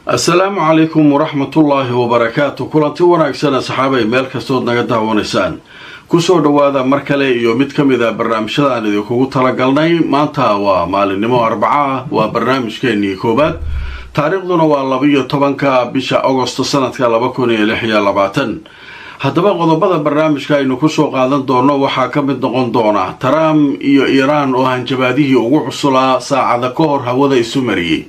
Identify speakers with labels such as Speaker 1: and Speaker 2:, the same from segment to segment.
Speaker 1: Asalaamu calaykum waraxmatullaahi wabarakaatu. Kulanti wanaagsan, asxaabay, meel kastood naga daawanaysaan, kusoo dhowaada mar kale iyo mid ka mid a barnaamijyada aan idinkugu talagalnay. Maanta waa maalinimo Arbaca, waa barnaamijkeenii koowaad, taariikhduna waa 12-ka bisha Agosto sanadka 2026. Haddaba, qodobada barnaamijka aynu kusoo qaadan doono waxaa ka mid noqon doona Trump iyo Iiraan oo hanjabaadihii ugu cusulaa saacada ka hor hawada isu mariyey.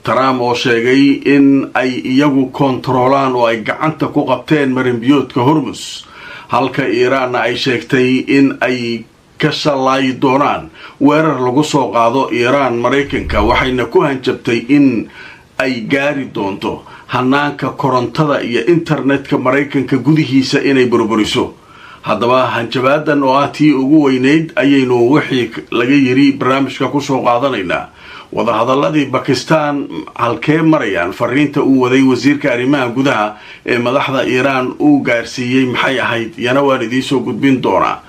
Speaker 1: Trump oo sheegay in ay iyagu kontaroolaan oo ay gacanta ku qabteen marinbiyoodka Hormus, halka Iiraanna ay sheegtay in ay ka shallaayi doonaan weerar lagu soo qaado Iiraan Maraykanka, waxayna ku hanjabtay in ay gaari doonto hanaanka korontada iyo internetka Maraykanka gudihiisa inay burburiso. Haddaba, hanjabaadan oo ah tii ugu weyneyd ayaynu wixii laga yiri barnaamijka kusoo qaadanaynaa. Wadahadaladii Bakistan halkee marayaan? Fariinta uu waday wasiirka arrimaha gudaha ee madaxda Iiraan uu gaarsiiyey maxay ahayd? Iyana waan idiinsoo gudbin doonaa.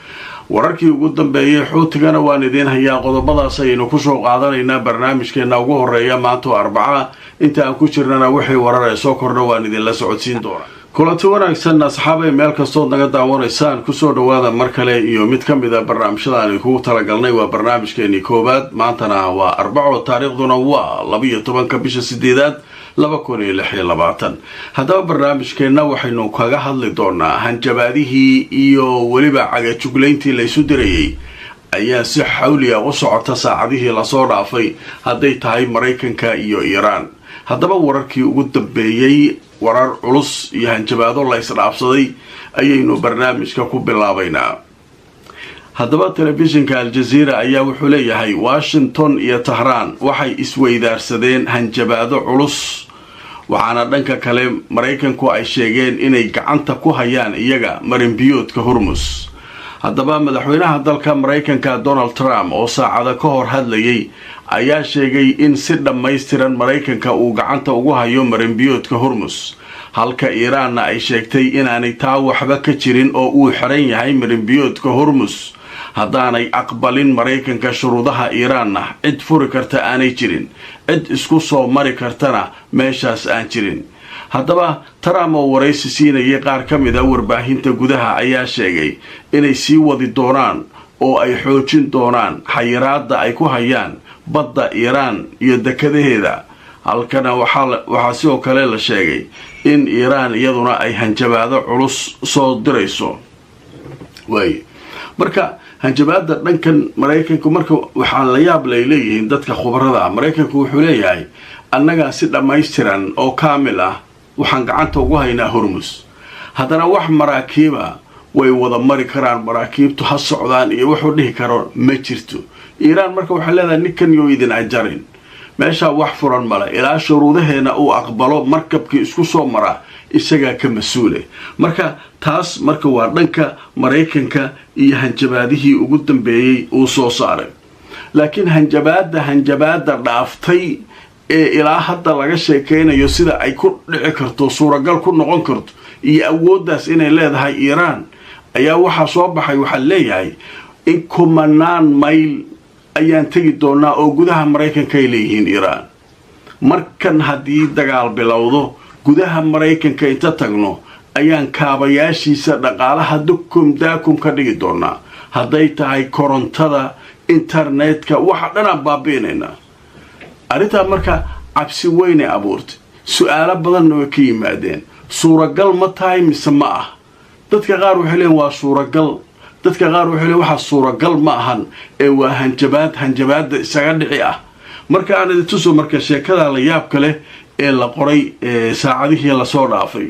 Speaker 1: Wararkii ugu dambeeyey Xuutigana waan idiin hayaa. Qodobadaas ayaynu kusoo qaadanaynaa barnaamijkeena ugu horeeya maanta oo Arbaca. Inta aan ku jirnana wixii warar ee soo kordha waan idinla socodsiin doonaa. Kulanti wanaagsan, asxaabay, meel kastood naga daawanaysaan, kusoo dhowaada mar kale iyo mid ka mid a barnaamijyada aan idinkugu talagalnay. Waa barnaamijkeenii koowaad, maantana waa Arbaco, taariikhduna waa 12-ka bisha sideedaad 2026. Haddaba, barnaamijkeenna waxaynu kaga hadli doonaa hanjabaadihii iyo weliba cagajuglayntii laysu dirayay ayaa si xawliya u socota saacadihii lasoo dhaafay, hadday tahay Maraykanka iyo Iiraan. Haddaba, wararkii ugu dambeeyey, warar culus iyo hanjabaado la isdhaafsaday ayaynu barnaamijka ku bilaabaynaa. Haddaba, telefishinka Aljaziira ayaa wuxuu leeyahay Washington iyo Tahraan waxay isweydaarsadeen hanjabaado culus, waxaana dhanka kale Maraykanku ay sheegeen inay gacanta ku hayaan iyaga marinbiyoodka Hormus. Haddaba, madaxweynaha dalka Maraykanka Donald Trump oo saacada ka hor hadlayay ayaa sheegay in si dhammaystiran Maraykanka uu gacanta ugu hayo marinbiyoodka Hormus, halka Iiraanna ay sheegtay inaanay taa waxba ka jirin oo uu xiran yahay marinbiyoodka Hormus. Haddaanay aqbalin Maraykanka shuruudaha Iiraanna, cid furi karta aanay jirin, cid isku soo mari kartana meeshaas aan jirin. Haddaba, Trump oo waraysi siinayay qaar ka mid a warbaahinta gudaha ayaa sheegay inay sii wadi doonaan oo ay xoojin doonaan xayiraadda ay ku hayaan badda Iiraan iyo dekadaheeda. Halkana waxaa sidoo kale la sheegay in Iiraan iyaduna ay hanjabaado culus soo dirayso. Waay, marka hanjabaada dhankan Maraykanku marka waxaa la yaab lay leeyihiin dadka khubarada ah. Maraykanku wuxuu leeyahay annagaa si dhammaystiran oo kaamil ah waxaan gacanta ugu haynaa Hormus. Haddana wax maraakiiba way wada mari karaan, maraakiibtu ha socdaan iyo wuxuu dhihi karo ma jirto. Iiraan marka waxay leedahay ninkan yoo idin ajarin, meeshaa wax furan male ilaa shuruudaheena uu aqbalo. Markabkii isku soo maraa isagaa ka mas-uule. Marka taas marka waa dhanka Maraykanka iyo hanjabaadihii ugu dambeeyey uu soo saaray. Laakiin hanjabaada dhaaftay ee ilaa hadda laga sheekaynayo sida ay ku dhici karto, suuragal ku noqon karto iyo awooddaas inay leedahay Iiraan ayaa waxaa soo baxay. Waxaa leeyahay in kumanaan mayl ayaan tegi doonaa oo gudaha Maraykanka ay leeyihiin Iiraan. Markan haddii dagaal bilowdo, gudaha Maraykanka inta tagno ayaan kaabayaashiisa dhaqaalaha dukum daakum ka dhigi doonaa, hadday tahay korontada, internetka, waxa dhanaan baabi'inaynaa. Arrintaa marka cabsi weynay abuurtay, su-aalo badanna way ka yimaadeen. Suuragal ma tahay mise ma ah? Dadka qaar waxay leeyiin waa suuragal, dadka qaar waxay leeyiin waxaa suuragal ma ahan ee waa hanjabaad, hanjabaadda isaga dhici ah. Marka aan idin tuso marka sheekada la yaabka leh ee la qoray saacadihii lasoo dhaafay.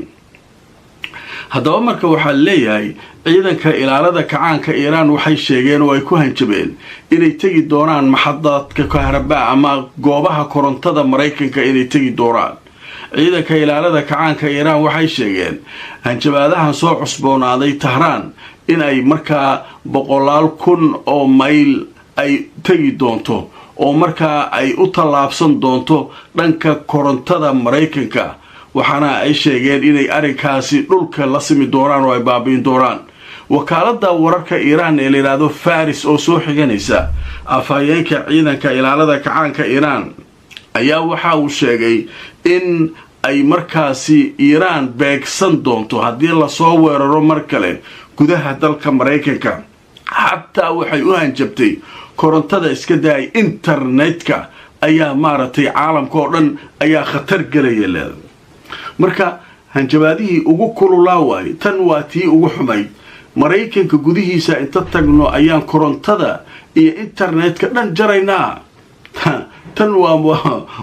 Speaker 1: Haddaba, marka waxaa leeyahay ciidanka ilaalada kacaanka Iiraan waxay sheegeen oo ay ku hanjabeen inay tegi doonaan maxadaadka kahrabaa ama goobaha korontada Maraykanka inay tegi doonaan. Ciidanka ilaalada kacaanka Iiraan waxay sheegeen hanjabaadahan soo cusboonaaday Tahraan in ay markaa boqolaal kun oo mayl ay tegi doonto oo markaa ay u tallaabsan doonto dhanka korontada Maraykanka, waxaana ay sheegeen inay arrinkaasi dhulka la simi doonaan oo ay baabi'in doonaan. Wakaaladda wararka Iiraan ee la yidhaahdo Faris oo soo xiganaysa afhayeenka ciidanka ilaalada kacaanka Iiraan ayaa waxa uu sheegay in ay markaasi Iiraan beegsan doonto haddii lasoo weeraro mar kale gudaha dalka Maraykanka. Xataa waxay u hanjabtay korontada iska daayay, internetka ayaa maaragtay caalamka oo dhan ayaa khatar gelaya leeda. Marka hanjabaadihii ugu kululaa waaye, tan waa tii ugu xumayd. Maraykanka gudihiisa inta tagno ayaan korontada iyo internetka dhan jaraynaa. Tan waa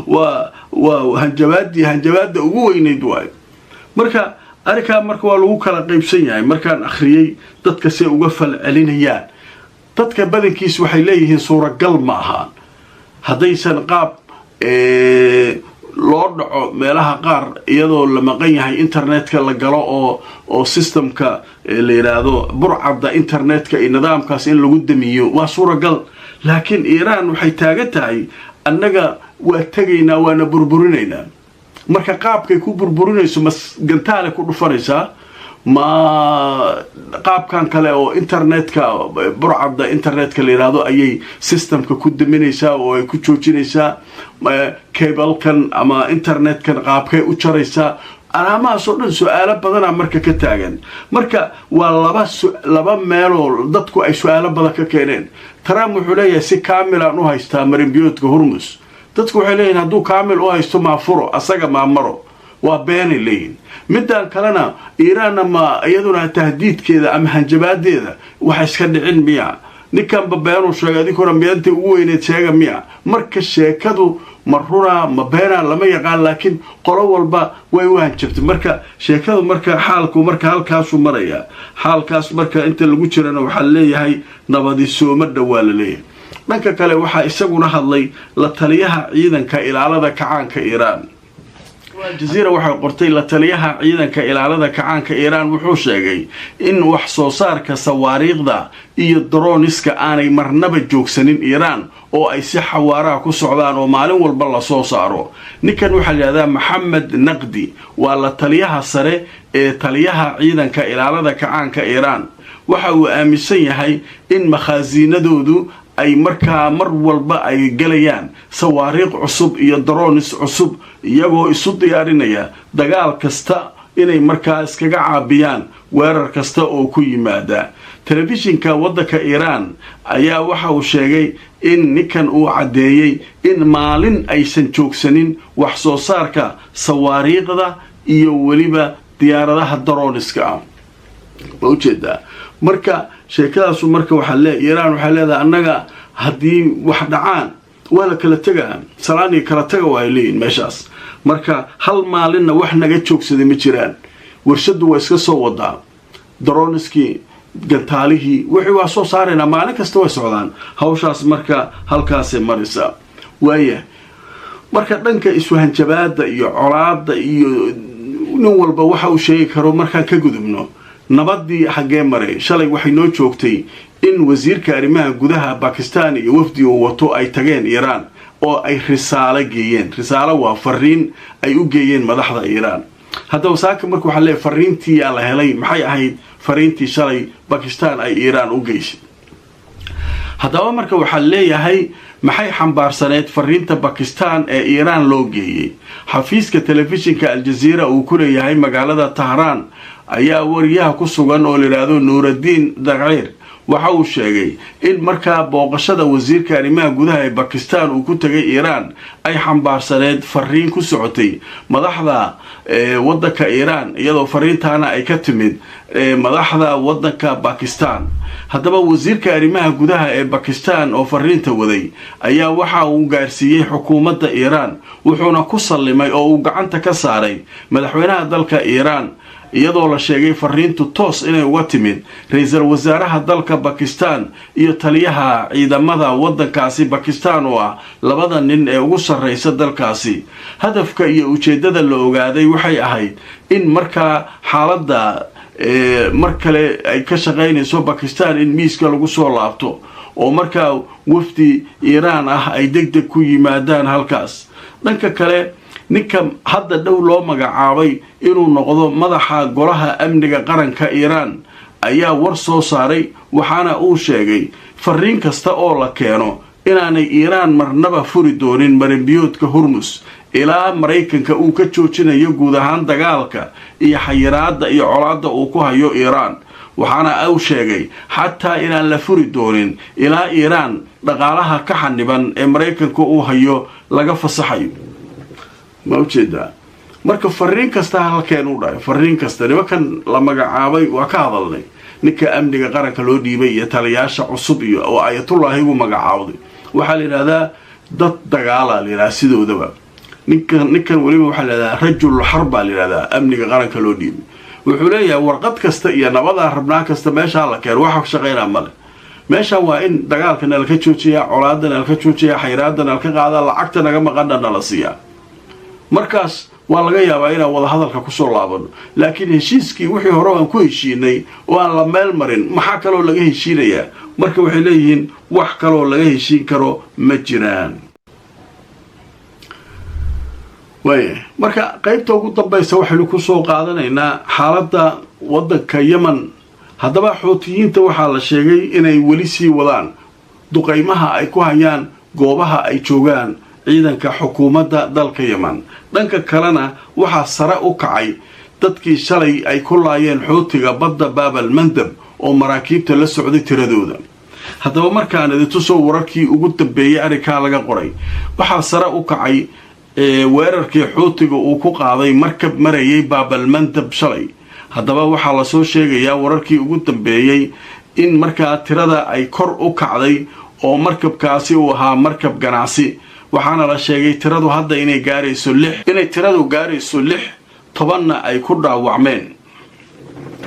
Speaker 1: waa waa hanjabaadii hanjabaadda ugu weynayd waayo. Marka arrinkaa marka waa lagu kala qaybsan yahay. Markaan akhriyey dadka say uga falcelinayaan, dadka badankiis waxay leeyihiin suuragal ma ahaan haddaysan qaab loo dhaco meelaha qaar iyadoo la maqan yahay internetka la galo oo systemka la yidhaahdo burcadda internetka iyo nidaamkaas in lagu damiyo waa suuragal. Laakiin Iiraan waxay taagan tahay annaga waa tegaynaa, waana burburinaynaa. Marka qaabkay ku burburinayso, ma gantaale ku dhufanaysaa, ma qaabkan kale oo internetka burcadda internetka la yidhaahdo ayay systemka ku daminaysaa oo ay ku joojinaysaa, cablekan ama internetkan qaabkay u jaraysaa? Alaamahaasoo dhan su-aalo badanaa marka ka taagan. Marka waa laba meeloo dadku ay su-aalo badan ka keeneen. Trump wuxuu leeyahay si kaamilaan u haystaa marinbiyoodka Hormus. Dadku waxay leeyihin hadduu kaamil u haysto maafuro asaga maamaro, waa beenay leeyihin. Midaan kalena Iiraanna ma iyaduna tahdiidkeeda ama hanjabaadeeda waxa iska dhicin miya? Ninkanba beenuu sheegay, adinkuna miyantii ugu weyneed sheega miya? Marka sheekadu ma runaa ma beenaa lama yaqaan, laakiin qolo walba way u hanjabtay. Marka sheekadu marka xaalku marka halkaasuu marayaa. Xaalkaas marka inta lagu jirana waxaa leeyahay nabadi sooma dhowaa la leeyahay. Dhanka kale waxaa isaguna hadlay la taliyaha ciidanka ilaalada kacaanka Iiraan. Aljaziira waxay qortay la taliyaha ciidanka ilaalada kacaanka Iiraan wuxuu sheegay in wax soo saarka sawaariikhda iyo droniska aanay marnaba joogsanin Iiraan oo ay si xawaaraha ku socdaan oo maalin walba lasoo saaro. Ninkan waxaa la yidhahdaa Maxamed Naqdi, waa la taliyaha sare ee taliyaha ciidanka ilaalada kacaanka Iiraan. Waxa uu aaminsan yahay in makhaasiinadoodu ay markaa mar walba ay galayaan sawaariikh cusub iyo dronis cusub, iyagoo isu diyaarinaya dagaal kasta inay markaa iskaga caabiyaan weerar kasta oo ku yimaada. Telefishinka waddanka Iiraan ayaa waxa uu sheegay in ninkan uu caddeeyey in maalin aysan joogsanin wax soo saarka sawaariikhda iyo weliba diyaaradaha droniska ah. Ma ujeedaa? Marka sheekadaasu marka waxaa lee Iiraan waxay leedahay annaga haddii wax dhacaan waa la kala tegaa, salaaniga kala taga waa ay leeyihin meeshaas. Marka hal maalinna wax naga joogsaday ma jiraan, warshaddu waa iska soo wadaa, daroniskii gantaalihii wixii waa soo saaraynaa, maalin kasta way socdaan hawshaas. Marka halkaasay maraysaa waaya. Marka dhanka isuhanjabaada iyo colaada iyo nin walba waxa uu sheegi karo markaan ka gudubno, nabadii xaggee maray? Shalay waxay noo joogtay in wasiirka arrimaha gudaha Bakistan iyo wafdi uu wato ay tageen Iiraan oo ay risaalo geeyeen. Risaalo waa fariin ay u geeyeen madaxda Iiraan. Haddaba saaka marka waxaa leeyahay fariintii yaa la helay. Maxay ahayd fariintii shalay Bakistan ay Iiraan u geysay? Haddaba marka waxaa leeyahay maxay xambaarsaneed fariinta Bakistan ee Iiraan loo geeyey? Xafiiska telefishinka Aljaziira uu ku leeyahay magaalada Tahraan ayaa wariyaha ku sugan oo layidhaahdo Nuuraddiin Dakciir waxa uu sheegay in markaa booqashada wasiirka arrimaha gudaha ee Bakistan uu ku tegay Iiraan ay xambaarsaneed fariin ku socotay madaxda waddanka Iiraan, iyadoo fariintaana ay ka timid madaxda waddanka Bakistan. Haddaba wasiirka arrimaha gudaha ee Bakistan oo fariinta waday ayaa waxa uu gaarsiiyey xukuumadda Iiraan, wuxuuna ku sallimay oo uu gacanta ka saaray madaxweynaha dalka Iiraan, iyadoo la sheegay fariintu toos inay uga timid ra-iisul wasaaraha dalka Bakistan iyo taliyaha ciidamada waddankaasi Bakistan oo ah labada nin ee ugu sarreysa dalkaasi. Hadafka iyo ujeeddada la ogaaday waxay ahayd in markaa xaaladda mar kale ay ka shaqaynayso Bakistan in miiska lagu soo laabto oo markaa wafdi Iiraan ah ay deg deg ku yimaadaan halkaas. Dhanka kale ninka hadda dhow loo magacaabay inuu noqdo madaxa golaha amniga qaranka Iiraan ayaa war soo saaray, waxaana uu sheegay fariin kasta oo la keeno inaanay Iiraan marnaba furi doonin marinbiyoodka Hormus Ilaa Maraykanka uu ka joojinayo guud ahaan dagaalka iyo xayiraadda iyo colaadda uu ku hayo Iiraan. Waxaana uu sheegay xataa inaan la furi doonin ilaa Iiraan dhaqaalaha ka xaniban ee Maraykanka uu hayo laga fasaxayo. Ma ujeedaa? Marka fariin kasta halkeen u dhahay, fariin kasta nimankan la magacaabay waa ka hadalnay, ninka amniga qaranka loo dhiibay iyo taliyaasha cusub iyo oo Ayatullaahigu magacaawday, waxaa la yidhahdaa dad dagaala la yidhahdaa sidoodaba. Ninkan weliba waxaa la yidhahdaa rajul xarbaa la yidhahdaa. Amniga qaranka loo dhiibay wuxuu leeyahay warqad kasta iyo nabadaa rabnaa kasta meeshaa la keeno, waxa shaqaynaa male. Meesha waa in dagaalka nalaka joojiyaa, colaada nalaka joojiyaa, xayraada nalka qaadaa, lacagta naga maqana nala siiyaa. Markaas waa laga yaabaa inaan wadahadalka kusoo laabano, laakiin heshiiskii wixii hore aan ku heshiinay oo aan la meel marin, maxaa kaloo laga heshiinayaa? Marka waxay leeyihiin wax kaloo laga heshiin karo ma jiraan. Waaya, marka qaybta ugu dambaysa waxaynu kusoo qaadanaynaa xaaladda waddanka Yemen. Haddaba Xuutiyiinta waxaa la sheegay inay weli sii wadaan duqaymaha ay ku hayaan goobaha ay joogaan ciidanka xukuumadda dalka Yemen. Dhanka kalena waxaa sare u kacay dadkii shalay ay ku laayeen Xuutiga badda Baabal Mandab oo maraakiibta la socday tiradooda. Haddaba markaan idintusoo wararkii ugu dambeeyey arrinkaa laga qoray, waxaa sare u kacay weerarkii Xuutiga uu ku qaaday markab marayay Baabal Mandab shalay. Haddaba waxaa lasoo sheegayaa wararkii ugu dambeeyey in markaa tirada ay kor u kacday oo markabkaasi uu ahaa markab ganacsi. Waxaana la sheegay tiradu hadda inay gaarayso 6, inay tiradu gaarayso 6, 10-na ay ku dhaawacmeen.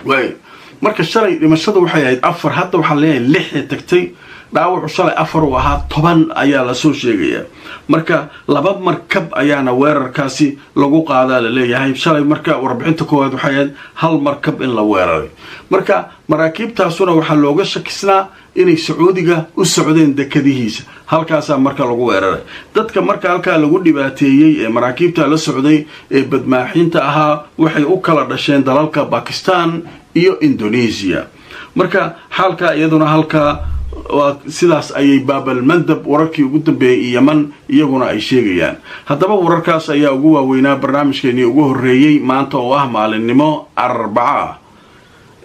Speaker 1: Waay, marka shalay dhimashadu waxay ahayd 4, hadda waxaa leeyahay 6 tagtay. Dhaawacu shalay 4 uu ahaa, 10 ayaa lasoo sheegayaa. Marka laba markab ayaana weerarkaasi lagu qaadaa la leeyahay shalay. Marka warbixinta koowaad waxay ahayd hal markab in la weeraray. Marka maraakiibtaasuna waxaa looga shakisnaa inay Sacuudiga u socdeen dekadihiisa, halkaasaa marka lagu weeraray. Dadka marka halkaa lagu dhibaateeyey ee maraakiibta la socday ee badmaaxiinta ahaa waxay u kala dhasheen dalalka Bakistan iyo Indonesia. Marka xaalkaa iyaduna halkaa waa sidaas ayay Baabal Mandab wararkii ugu dambeeyey Yeman iyaguna ay sheegayaan. Haddaba wararkaas ayaa ugu waaweynaa barnaamijkeenii ugu horreeyey maanta oo ah maalinnimo Arbaca ah.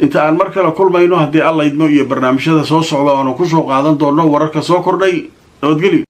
Speaker 1: Inta aan mar kale kulmayno, haddii Alla idmo, iyo barnaamijyada soo socda oanu kusoo qaadan doonno wararka soo kordhay, nabadgelyo.